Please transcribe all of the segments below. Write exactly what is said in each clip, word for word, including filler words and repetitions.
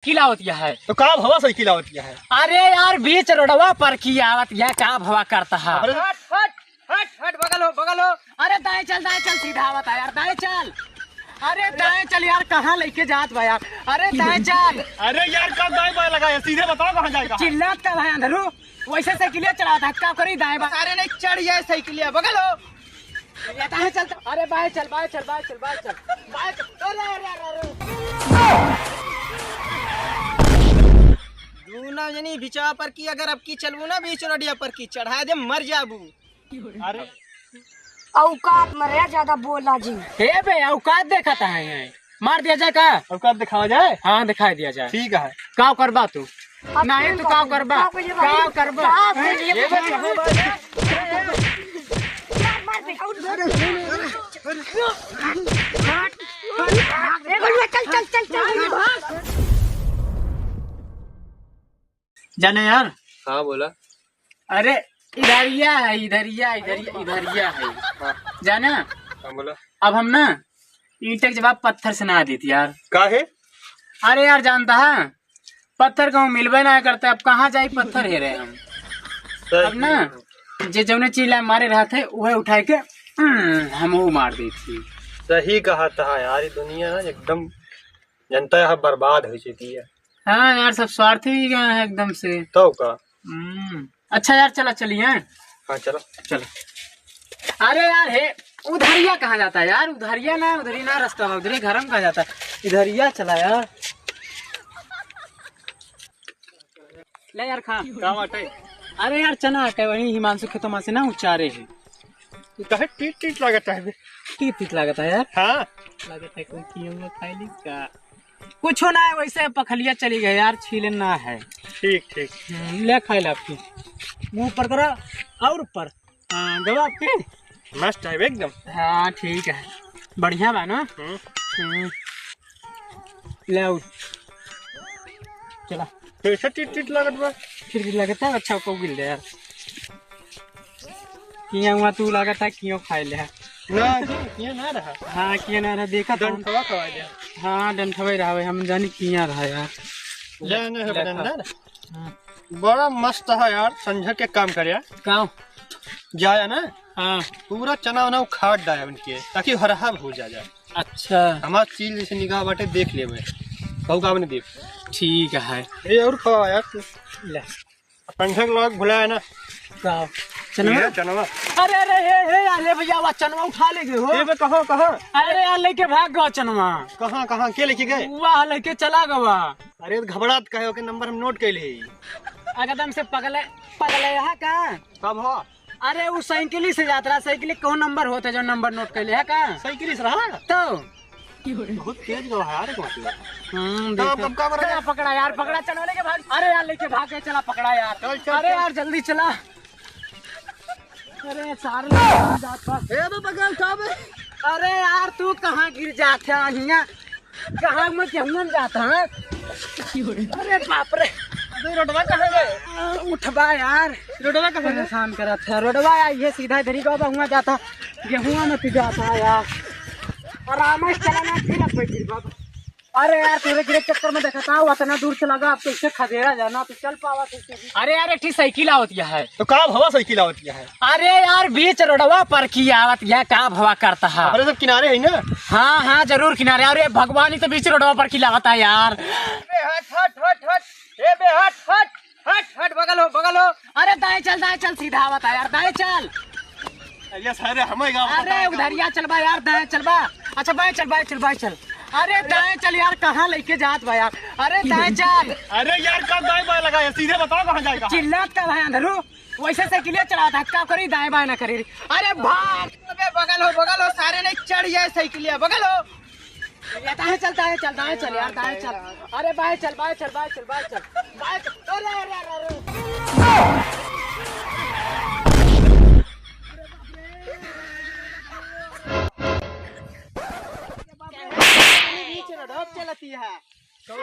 की लावत यह है? तो का भवा साइकिल आवत यह है? अरे यार, बीच रोडवा पर की आवत यह, का भवा करता है? अरे हट, हट, हट, हट, बगल हो, बगल हो। अरे दाएं चल, दाएं चल, सीधा आवत है यार, दाएं चल। अरे दाएं चल यार, कहाँ लेके जात बा यार? अरे दाएं चल। अरे यार, का दाएं बाएं लगा है? सीधे बताओ, कहाँ जाएगा? चिल्लात का भाई अंधरू, वैसे साइकिलिया चलावत है, का करी दाएं बाएं? अरे नहीं, चढ़ जाए साइकिलिया, बगल हो। ये कहाँ चलता? अरे बाएं चल, बाएं चल, बाएं चल, बाएं चल, बाएं चल। अरे, अरे, अरे, अरे। दूना जनी बिचवा पर की, अगर अब की चलबू ना बीच रोडिया पर की, चढ़ा दे, मर जाबू। अरे औकात में रह, ज्यादा बोला जी। हे बे, औकात देखा था है, मार दिया जाए का? औकात दिखावा जाए? हाँ, दिखाई दिया जाए। ठीक है। का करबा तू? आप नहीं, कौन तू का बाबू? करबा? का करिए बाबू? का करबा? का करिए ये बाबू? बे, कहाँ बा? मार, मार बे। ए, बलुआ, चल, चल, चल, चल, भाग। जाने यार। हाँ, बोला। अरे, इधरिया है, इधरिया, इधरिया, इधरिया है। हाँ। जाना? हाँ, बोला। अब हम ना ईंट के जवाब पत्थर से ना देती यार। काहे? अरे यार, जानता है, पत्थर कहूँ मिलबे ना करता, अब कहाँ जाई पत्थर हेरे हम। सही। अब ना, जे जौने चीज ला मारे रहत है, उहे उठाए के, हम्म, हम वो मार देती। सही कहा था यार, ये दुनिया ना एकदम जनता यहाँ बर्बाद हो चुकी है। हाँ यार, सब स्वार्थी ही गए हैं एकदम से। तो का? हम्म, अच्छा यार, चला चलिए। हाँ, चलो। चलो। अरे यार, हे, उधरिया कहाँ जाता है यार? उधरिया ना, उधरी ना रास्ता बा, उधरी घर में कहाँ जाता है? इधरिया चला यार। ले यार, खा। का बाटे? अरे यार, चना हटे, वही हिमांशु खेतवा से ना उचारे है। तू काहे टीट टीट लागत है बे? टीट टीट लागत है यार। हाँ। लागत है कोई कियंगा खाई ली का? कुछो ना है, वैसे पखलिया चली गई यार, छीले ना है। ठीक, ठीक। हम्म, ले खाई ले आपकी। मुंह ऊपर करो और ऊपर। हाँ, गवा आपकी। मस्त है एकदम। हाँ, ठीक है। बढ़िया बा ना? हम्म। हम्म। ले आउ। चला। कैसे टीट टीट लागत बा? टीट टीट लागत है, अच्छा को गिल दे यार। किया हुआ तू लागत है, कियो खाए ले है। ना जी, किया ना रहा। हाँ, किया ना रहा, देखा तो। डंठवा खवा दे। हाँ, डंठवा ही रहा है, हम जानी किया रहा यार। ले ना है ले खा। बलेंडर। हाँ। बड़ा मस्त है यार, संझा के काम करे। का? जाया ना? हाँ। पूरा चना वना उखाड़ डाया उनके, ताकि हरहा हो जा जाए। अच्छा। हमार चील जैसे निगाह बाटे, देख लेबे। कहू का बने देख। ठीक है। ए, और खावा यार तू। ले। पंखा के लगा भुलाया ना। का? चनवा? ये चनवा। अरे, अरे, हे, हे, यार, हे भैया, वा चनवा उठा ले गए हो। ए बे, कहाँ, कहाँ? अरे यार, लेके भाग गवा चनवा। कहाँ, कहाँ? के लेके गए? वा लेके चला गवा। अरे, तो घबरात काहे हो, के नंबर हम नोट कैले ही। एकदम से पगले, पगले है का? कब हो? अरे, उ साइकिल से जात रहा, साइकिल कौन नंबर होता है जो नंबर नोट कैले है का? साइकिल से रहा? तो बहुत तेज गवा है यार, एक बात है। हम्म, तो देखो। अब का करा चला, जाए? पकड़ा यार, पकड़ा, चलो लेके भाग। अरे यार, लेके भाग गए, चला पकड़ा यार। चल, चल, अरे चल। यार, जल्दी चला। अरे सारे लोग जात बा। ए बे बगल का बे? अरे यार, तू कहाँ गिर जात है हियाँ? कहाँ में गेहूं जात है? अरे बाप रे। अबे रोडवा कहाँ गए? उठबा यार। रोडवा कहाँ गए? परेशान करत है। रोडवा यार, ये सीधा इधर ही गवा, हुआ जाता। गेहूं में तू जाता है यार। आराम से चलाना, फिर अब बैठ बाबा। अरे यार, तेरे गिरे चक्कर में देखा था, वो इतना दूर से लगा, अब तो इससे खदेड़ा जाना, तो चल पावा तो इससे भी। अरे यार, एक ठी साइकिल आवत यह है। तो का भवा साइकिल आवत यह है? अरे यार, बीच रोडवा पर की आवत यह, का भवा करता है? अरे सब किनारे है ना? हाँ, हाँ, जरूर किनारे। अरे भगवान ही तो बीच रोडवा पर की लावत है यार। ए, हट, हट, हट, हट। ए बे, हट, हट, हट, हट, बगल हो, बगल हो। अरे दाएं चल, दाएं चल, सीधा आवत है यार, दाएं चल। अरे सारे हमें गाँव अरे उधरिया चलबा यार, दाएं चलबा। अच्छा, बाएं चल, बाएं चल, बाएं चल। अरे दाएं चल यार, कहाँ लेके जात बा यार? अरे दाएं चल। अरे यार, कब दाएं बाएं लगा है? सीधे बताओ, कहाँ जाएगा? चिल्लात का भाई अंधरू, वैसे साइकिलिया चलावत है, का करी, दाएं बाएं ना करी। अरे भाग। अबे बगल हो, बगल हो, सारे नहीं चढ़ जाए साइकिलिया, बगल हो। ये दाएं चल, दाएं चल, दाएं चल यार, दाएं चल। अरे बाएं चल, बाएं चल, बाएं चल, बाएं चल, बाएं चल। अरे, अरे, अरे, अरे। बीच में ढोप चलती है। का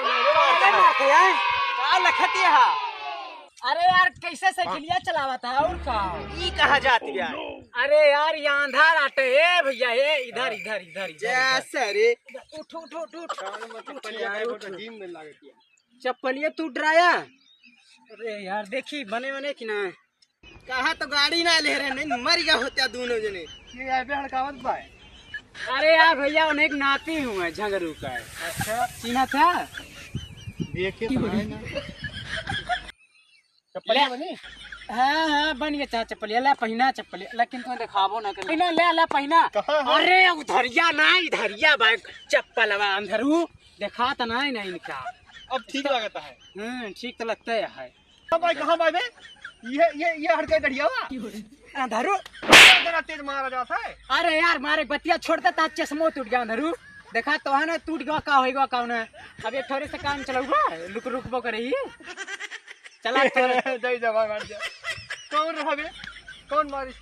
लखत है? अरे यार, कैसे साइकिलिया चलावत है और का? ई कहाँ जाती है? अरे यार, ये अंधार आटे। ए भैया, ए, इधर, इधर, इधर, इधर, इधर। जैसे रे। उठ, उठ, उठ, उठ। उठ यार, उठ। जीम में लागत है। चप्पलिया टूट रहा है। अरे यार, देखी बने बने कि ना। कहा तो गाड़ी ना ले रहे, नहीं मर गया होता दोनों जने। ये यार बे हड़कावत बा। अरे यार भैया, उन्हें एक नाती हूँ मैं, झगड़ू का है। अच्छा। चिन्हा था? देखे तो है ना। चप्पलिया ले। बनी? हाँ, हाँ, बन गया चाचा चप्पलिया। ले पहिना चप्पलिया, लेकिन तू देखाबो ना कर। पहिना, ले, ले पहिना। कहाँ है? अरे, उधरिया ना, इधरिया बा चप्पलवा अंधरू। देखा तो ना, ना इनका। अब ठीक लगता है। हम्म, ठीक तो लगता है। कहाँ भाई, कहाँ भाई बे? ये, ये, ये हड़के गड़िया हुआ। अंधरू। इतना तेज मारा जाता है। अरे यार, मारे बतिया छोड़ता था, चश्मो टूट गया अंधरू। देखा तो है ना, टूट गया का होइगा का ना। अब एक ठोरे से काम चलाऊगा, लुक रुकबो करे ही। चला तोरे। जय जवान, मार जा। कौन रहा बे? कौन मारी?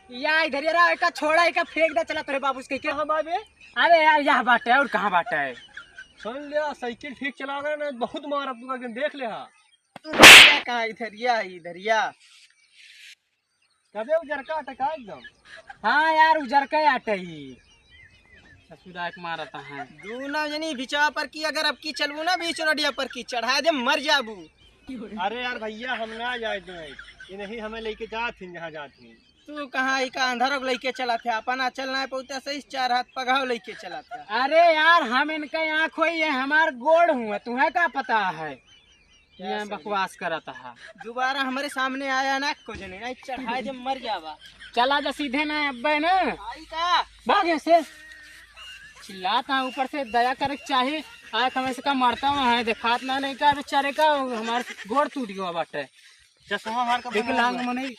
या इधर ये रहा, एका छोड़ा, एका फेंक दे, चला तोरे बाबू से कह के। कहाँ बा बे? अरे यार, यह बाटे, और कहाँ बाटे? सुन लिया, साइकिल ठीक चलावे ना, बहुत मार अब तू देख ले हा। तू इधरिया कहाँ, इधरिया, इधरिया। कबे उजरका आटे का एकदम? हाँ यार, उजरका आटे ही। ससुरा एक मारता है। दूना जनी बिचा पर की, अगर अब की चलबू ना बीच रोडिया पर की, चढ़ा दे, मर जाबू। अरे यार भैया, हम ना जाए दो, ये नहीं हमें लेके जात ही जहाँ जात ही। तू कहाँ इका अंधारों को लेके चला था, अपना चल ना पौता सही, चार हाथ पगाव लेके चला था। अरे यार, हम इनका आँख होई, ये हमार गोड़ हुआ, तुम्हें का पता है? क्या ये सही? बकवास करत हा। दोबारा हमारे सामने आया ना, कुछ नहीं, नहीं चढ़ाए दे, मर जावा। चला जा सीधे ना, अब्बे ना। आई का? भाग ऐसे। चिल्लात है ऊपर से, दया करे के चाही। आँख हमें से का मरता हुआ है, देखात ना नहीं का, बेचारे का हमार गोड़ टूट गया बाटे। चश्मा हमार का विकलांग बना हुआ है। मनई।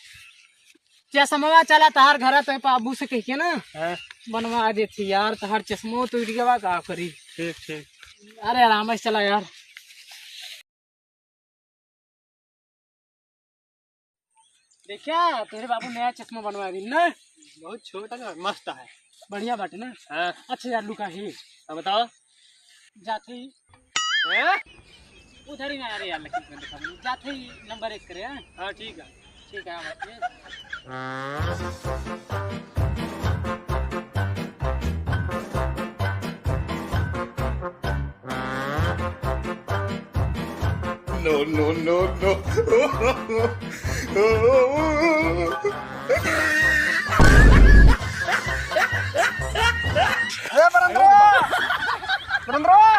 चश्मा चला तहार घर तो बाबू से कह के ना। हाँ। बनवा देती यार, तहार चश्मो टूट गया, का करी? ठीक, ठीक। अरे आराम से चला यार। देखा, तेरे बाबू नया चश्मा बनवा दी ना। बहुत छोटा ना, मस्त है। बढ़िया बाटे ना? हाँ। अच्छा यार, लुका ही। हाँ, बताओ। जात ही। हैं? उधर ही ना, अरे यार, लेकिन मैं देखा नहीं। जात ही नंबर एक करे, हाँ? हाँ, ठीक है। ठीक है, हाँ, बात ये। No, no, no, no। ए, बरंद्रवा! बरंद्रवा!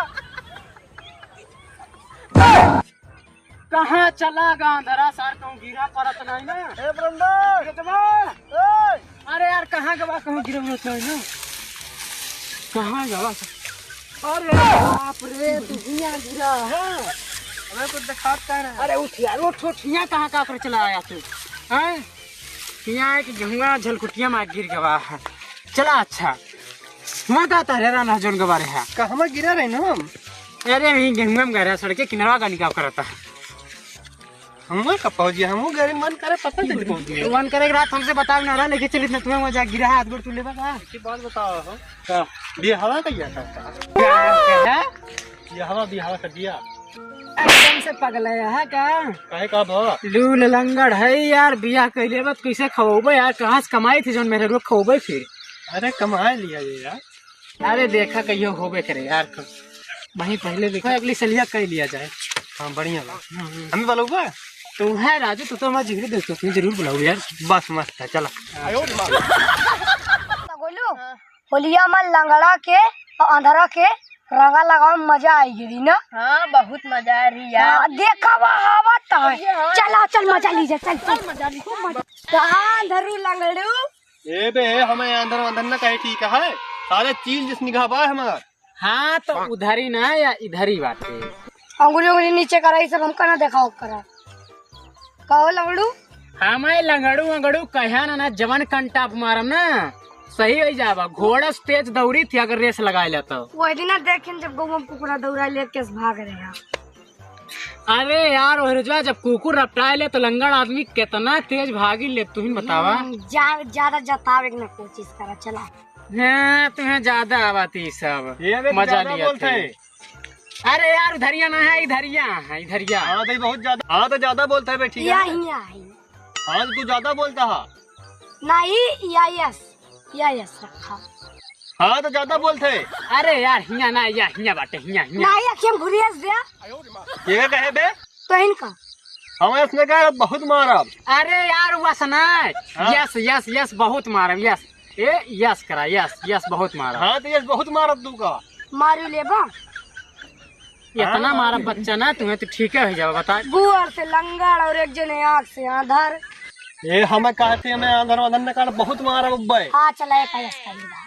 कहाँ चला गा अंधरा सार, कहूँ गिरा परत नहीं ना? ए, बरंद्र! ए, जमा! ए! अरे यार, कहाँ गवा, कहूँ गिरा परत नहीं ना? कहाँ गवा? अरे बाप रे, तू हियाँ गिरा है? अबे कुछ देखात का रहा है? अरे उठ यार, उठ, उठ, हियाँ कहाँ का कर चला आया तू? हैं? हियाँ एक गेहुआ झलकुटिया में गिर गवा है। चला अच्छा, हुआ का तारे राना जोन गवा रहे हैं। कहवा गिरा रहे ना हम? अरे वहीं गेहुआ में गिरा, सड़के किनारा का निकाल करता है। हम का पहुँच गया, हम गए मन करे पता चल पहुँच गया। मन करे रात हमसे बताओ ना रहा, लेके चलित ना तुम्हें मजा गिरा हाथ गोड़ तू लेबा का? की बात बताओ हो। का? बियाहवा का या था? क्या? क्या? बियाहवा, बियाहवा का दिया। एकदम से पगलाया है का? काहे का भवा? लूल लंगड़ है यार, बियाह कइले बा त कैसे खवौबे यार, कहाँ से कमाई थी जोन मेरे लोग खवौबे फिर? अरे कमाए लिया ये यार। अरे देखा कहियो होबे करे यार, वहीं पहले देखा अगली सलिया कह लिया जाए। हाँ बढ़िया बा। हम्म, हम्म। हमें बोलौबा? तो है राजू, तू तो हमारा जिगरी दोस्त हो, तुम्हें जरूर बुलाओ यार। बस मस्त है, चला। गोलू, होलिया में लंगड़ा के और अंधरा के रंगा लगावे में मजा आई गिरी ना। हाँ, बहुत मजा आ रही यार। हाँ, देखा वहाँ आवत है। अरे हाँ। चला, चल मजा लीजिए, चल, चल। चल मजा लीजिए। खूब मजा। कहाँ अंधरू लंगड़ू? ए बे, हमें अंधर वंधर न कहे ठीक है, सारे चील जिस निगाह बा हमार। हाँ, तो उधर ही ना या इधर ही बाटे। अंगुली उंगली नीचे करा, ये सब हमका ना देखाओ करा। कहो लंगड़ू? हमें लंगड़ू अंगड़ू कह्या ना, ना जवन कंटाप मारम ना, सही हो जावा। घोड़ा से तेज दौड़ी थी अगर रेस लगाए ले तो। वही दिन ना देखें जब गौवा में कुकुरा दौड़ा ले केस भाग रहे हैं। अरे यार, ओहरे जो जब कुकुर रपटाए ले तो लंगड़ आदमी कितना तेज भागी ले, तू ही बतावा। हम्म, जा-, ज्यादा जतावे के ना कोशिश करा, चला। हाँ, तुम्हें ज्यादा आवत ई सब। ये बे, मजा ज्यादा लिया बोलते थे। हैं। अरे यार, उधरिया ना है, इधरिया है, इधरिया। हाँ, तो बहुत ज्यादा, हाँ, तो ज्यादा बोलता है बे, ठीक है। या ही, या ही। हाँ, तो तू ज्यादा बोलता है। नहीं, या यस, या यस रखा। हाँ, तो ज्यादा बोलते। अरे यार, हियाँ ना, या हियाँ बाटे, हियाँ, हियाँ। नाही, अखियाँ घुरियस द्या। के कहे बे? तो इनका। हम इसने कहा बहुत मारब। अरे यार, वस ना। हाँ। Yes, yes, yes, बहुत मारब, yes। ए, yes करा, yes, yes, बहुत मारब। हाँ, तो yes बहुत मारब तू का। मारी लेबा। इतना मारब बच्चा ना, तुम्हें तो ठीक है हो जावा, बता। गुअर से लंगड़ और एक जने आँख से आंधर। ए, हमें कहते हमें आंधर वांधर न कर, बहुत मारब अब्बे। हाँ, चला, एक yes कर लेबा।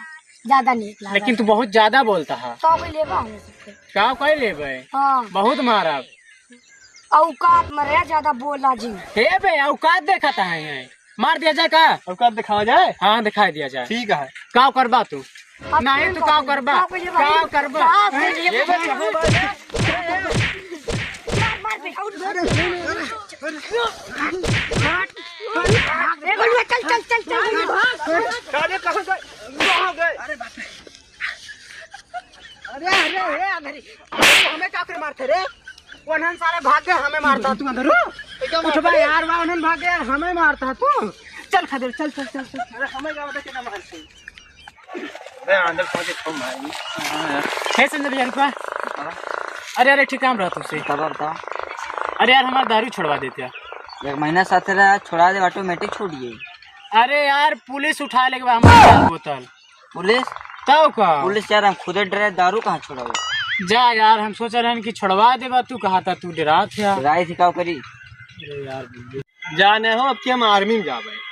ज्यादा नीक लागल। लेकिन तू बहुत ज्यादा बोलता है। तो कोई लेबा हमें सबके। का कोई लेबे? हाँ। बहुत मारब। औकात में रहे, ज्यादा बोला जी। हे बे, औकात देखत है, मार दिया जाए का? औकात दिखावा जाए? हाँ, दिखाई दिया जाए। ठीक है। का करबा तू? अब नहीं तू तो का करबा? का करबा? का करबा? का करबा? ये बे, कहाँ बा? मार, मार बे, और मार। ए, बलुआ, चल, चल, चल, चल। अरे, कहाँ गए? कहाँ गए? अरे बाप रे। अरे, अरे, अरे, अरे, अरे, हमें का करे मारते रे? उन्हन सारे भाग गए, हमें मारता तू अंदर। उठबा यार, बा, उन्हन भाग गए, हमें मारता तू। चल खदेड़, चल, चल, चल, चल। अरे, हमें का बता केना मारते? अरे, अंदर पहुंच के खूब मारी। हे संजय भैया, रुकवा। हाँ। अरे, अरे, ठीक काम रहा तुमसे। तब बताओ। अरे यार, हमारा दारू छोड़वा देते यार। एक महीना साथ रहा, छोड़ा दे, automatic छूट गई। अरे यार, पुलिस उठा लेके बा हमारे बोतल। पुलिस? तब का? पुलिस यार, हम खुदे डरे, दारू कहाँ छोड़ावे? जा यार, हम सोच रहे हैं कि छोड़वा देबा, तू कहा था तू डरात है। डराई थी, का करी? अरे यार, जाने हो, अब के हम army में जाबे।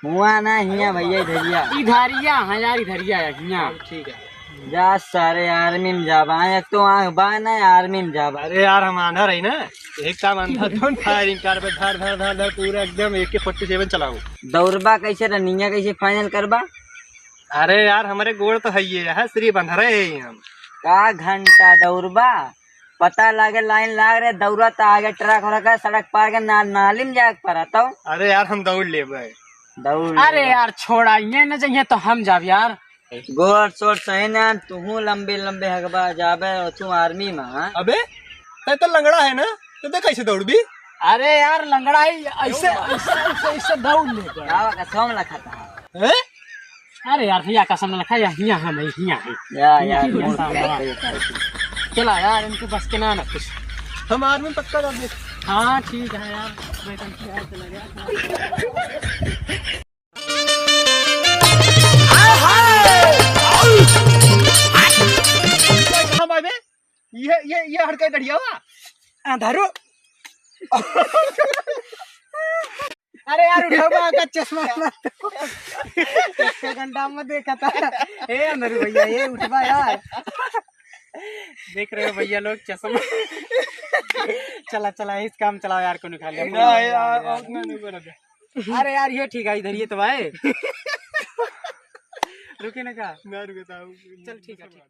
हुआ ना हिया भैया, इधरिया। इधरिया, हाँ यार, इधरिया है, हिया। ठीक है। जा सारे army में जाबा, एक तो आँख बा ना, army में जाबा। अरे यार, हम आंधर है ना, एक काम आंधर, तुम firing करबे, धर, धर, धर, धर, पूरा एकदम AK forty seven चलाओ। दौड़बा कैसे, रनिया कैसे final करबा? अरे यार, हमारे गोड़ तो है ये, है सिर्फ अंधरे है हम। का घंटा दौड़बा? पता लागे लाइन लाग रहे, दौड़त आगे ट्रक हो रखा, सड़क पार के ना-, नाली में जाके पड़ा तो। अरे यार, हम दौड़ लेबे। दौड़ अरे लेबे। यार, छोड़ा, ये न जाइए तो हम जाब यार। गोड़ सोड़ सही ना, तुहू लंबे लंबे हगबा जाबे और तू army में, हाँ? अबे, तै तो लंगड़ा है ना, तो तै कैसे दौड़बी? अरे यार, लंगड़ा ही ऐसे, ऐसे, ऐसे, ऐसे दौड़ लेबे। का कसम लखा था? हैं? अरे यार भैया, कसम न लखा, या हियाँ हम है, हियाँ है। या, या, हियाँ मोड़ सामने। चला यार, इनके बस के ना, ना कुछ। हम army पक्का कर दे। हाँ, ठीक है यार, मैं कल से यार चला गया। हाँ, भाई बे, ये, ये, ये हड़का डढ़िया हुआ। अंधारू। अरे यार, उठावा का चश्मा मत। एक घंटा में देखा था। ए, अंधारू भैया, ये उठवा यार। देख रहे हो भैया लोग, चश्मा। चला, चला, इस काम चलाओ यार, को निकाल लिया। ना यार, और ना, नहीं बोला। अरे यार, ये ठीक है, इधर ये तो आए। रुके ना का? ना रुके था। चल, ठीक है, ठीक।